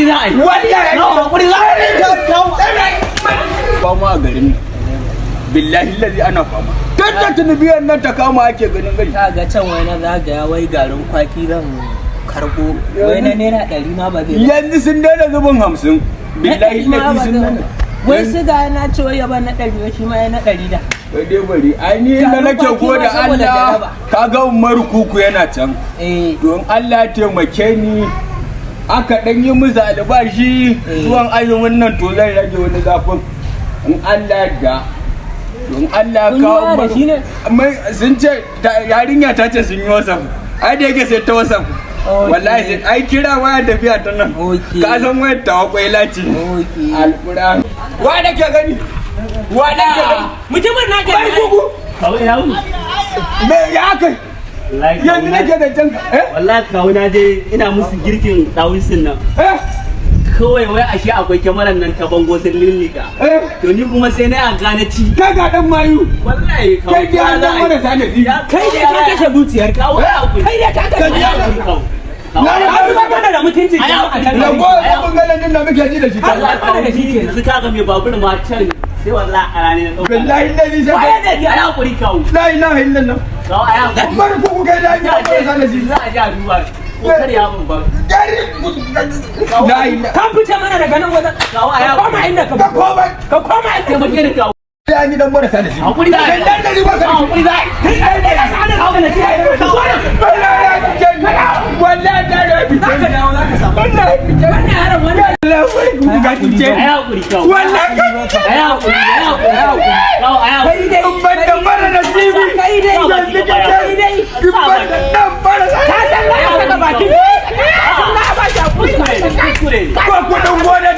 Hakuri za a yi. Wallahi. Kawo, hakuri za a yi. Fama a garin nan. Billahi lazi ana fama. Tun da Tinubiyan nan ta kama ake ganin gari. Ta ga can wai na zagaya, wai garin kwaki zan karbo, wai na ₦100 ma ba zai ba. Yanzu sun daina zubin 50. Billahi Na ɗari ma lazi ba sun zai daina. ba. Wai siga na ce wai ya ban na 100, wai shi ma ya na 100 da. Kai dai bari, ai ni inda Garin nake kwaki ma gode saboda Allah, jaraba. ka ga Umaru Kuku yana can. Eh. Don Allah ya taimake ni aka dan yi musu albashi zuwan azumin nan, to zan rage wani zafin in Allah da don Allah Kun yi kawo waya da shi ne? Mai sun ce yarinya ta ce sun yi WhatsApp. Ai da yake sai ta WhatsApp. Wallahi sai ai kira waya tafiya ta nan. Ka san wayar tawa kwaila ce. Alquran. Wa nake gani? Wa nake gani? Mutumin na ke. Bai kuku. Kawo, ina wuni? Me ya kai? Wallahi Yanzu nake da can eh? Wallahi kawo, na je ina musu girkin dawisin nan. Eh? Kawai wai ashe akwai kyamarar nan ta bango sun lillika. Eh? To ni kuma sai na yanka na ci. Kai ga dan mayu. Wallahi kawo. Kai ga dan marasa nasibi. Kai dai ka kashe zuciyar ka. Kawo, ya hakuri. Kai dai ka kashe. Ya hakuri kawo. Na Ka zuba mana da mutuncin jama'a can gari. Rago abin ganin din da muke ji da shi. Allah kawo, yanzu kaga mai babur ma can sai wallahi a ranar na ɗauka. Billahi lazi sai Waye zai biya? Ai hakuri kawo. La ilaha illallah. Kawo, ai hakuri. Umar kuku, kai da ya marasa nasibi. Za a ji a duba. Ko kar ya mun ba. Gari. La ilaha. Ka fice mana daga nan wajen. Kawo, ai Ka koma hakuri. inda ka Ka fito. koma. Ka koma inda ka Taimake ni kawo. Ya ni dan marasa nasibi. Hakuri za a yi. Billahi lazi ba ka. Hakuri za a yi. Kai dai ka sa da nasiha. Ka zo nan. Wallahi da ya fi. Za ka dawo, za ka samu. Wallahi. Wannan yaron wani. Wallahi kuku ga kice. Ai hakuri kawo. Wallahi ka. Ai hakuri, ai hakuri, ai hakuri. Kawo, ai hakuri. Kai dai. In ban da mara nasibi. Kai dai. Yanzu ka ce. Kai dai. In ban da dan marasa. Ka san za a saka bakin. Ka san za a ba shi hakuri. Kuskure. Ba kudin gonar.